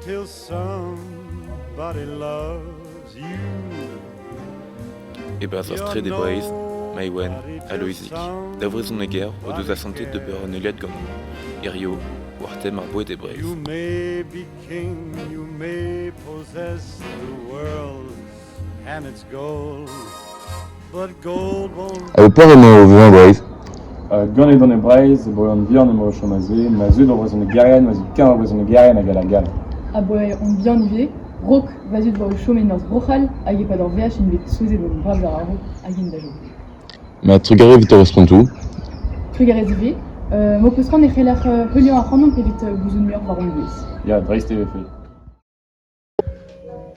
till somebody loves you. E-barzh ar straed e Breizh, Maïwenn ha Loeizik, daou vrezhoneger o deus asantet d'ober un heuliad ganeomp, hiziv war tem ar boued e Breizh. You may be king, you may possess the world and its gold, but gold won't Ha ho peoc'h emañ o vevañ e Breizh? Ganet on e Breizh, e bro an bihan emañ o chom aze, ma zud o brezhonegerien, ma zud-kaer o brezhonegerien hag all hag all. Aboae on bihan ivez, raok va zud 'oa o chom e norzh Bro-C'hall hag e-pad ur veaj int bet souezhet gant brav ar vro hag int da chom. Ma trugarez evit ho respontoù. Trugarez ivez. M'ho peus c'hoant e c'heller heuliañ ac'hanomp evit gouzout muioc'h war hon buhez. Ya, dreist e vefe.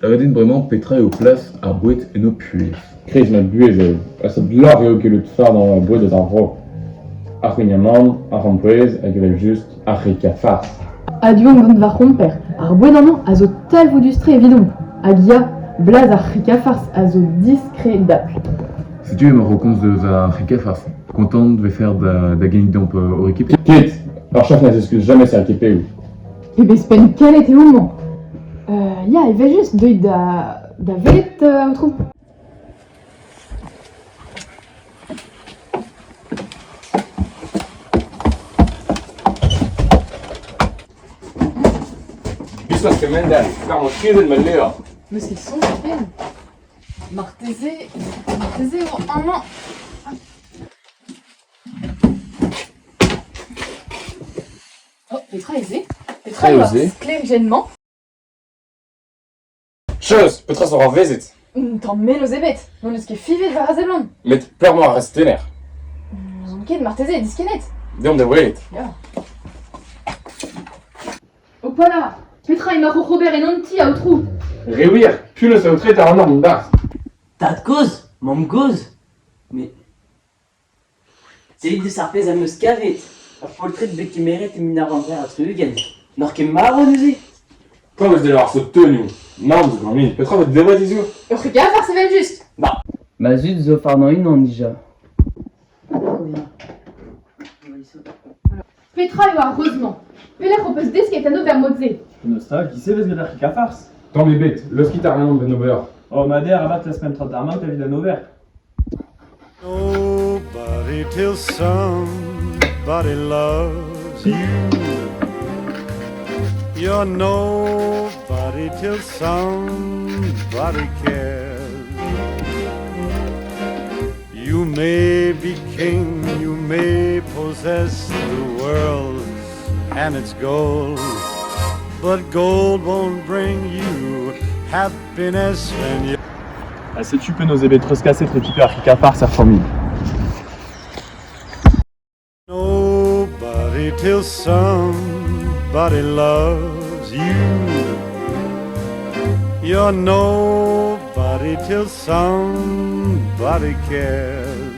Lavarit din bremañ petra eo plas ar boued en ho puhez. Kreiz ma buhez eo. Asambloc'h eo gellout fardañ ma boued eus ar vro. Ar c'houign-amann, ar c'hrampouezh hag evel-just ar c'hig-ha-farz. A-du on gant va c'homper, ar boued amañ a zo talvoudus-tre evidomp. Hag ya, blaz ar c'hig-ha-farz a zo diskredapl. Setu emaoc'h o komz eus ar c'hig-ha-farz. Kontant 'vefec'h da ginnig deomp ho rekipe? Ket! Ur chef na zeskriv james ar rekipeoù. Pebezh penn kalet eo homañ ! Ya, evel-just, deuit da, da welet, aotrou. Biskoazh kemend-all, kar on krizet ma levr. N'eus ket soñj er penn. Marteze, marteze eo amañ. Oh, petra eo se Petra eo ar sklêrijenn-mañ? Cheus, petra zo c'hoarvezet? Un tamm mennozh ebet. N'hon eus ket fivet war a seblant. Met pelec'h ar restenner? N'ouzon ket, marteze eo diskennet. Deomp da welet. Ya. Hopala Petra emaoc'h oc'h ober en hon ti, aotrou? Re wir, piv 'neus aotreet ac'hanoc'h mont 'barzh? Tad-kozh, mamm-gozh, met Sellit deus ar pezh am eus kavet, ur poltred bet kemeret e 1938. N'oc'h ket marv neuze ? Paouez d'ober ar sotonioù. Nann zo ganin. Petra 'vo debret hiziv ? Ur c'hig-ha-farz evel-just ! Ma zud zo fardañ unan dija. Petra eo ar reuz-mañ ? Pelec'h ho peus desket an ober mod-se ? Penaos 'ta, giz-se 'vez gant ar c'hig-ha-farz ? Tamm ebet, leuskit ac'hanomp d'en ober. Oh, Madère avat las pemp d'ar maout evit an ober. Nobody till somebody loves you. You're nobody till somebody cares. You may be king, you may possess the world and its gold, but gold won't bring you happiness when you Ha setu penaos eo bet treuzkaset rekipe ar c'hig-ha-farz er familh. Nobody till somebody loves you. You're nobody till somebody cares.